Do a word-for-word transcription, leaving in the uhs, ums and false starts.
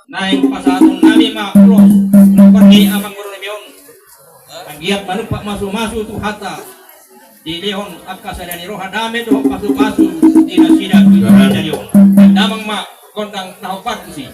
Naeng pasahaton nami ma ulos, ulos ni amang boru nami on. Anggiat manumpak masu-masu Tuhanta. Dilehon angka sada ni roha dame dohot pasu-pasu di nasida tu joloan ni ari on. Damang ma gondang na hombar tusi.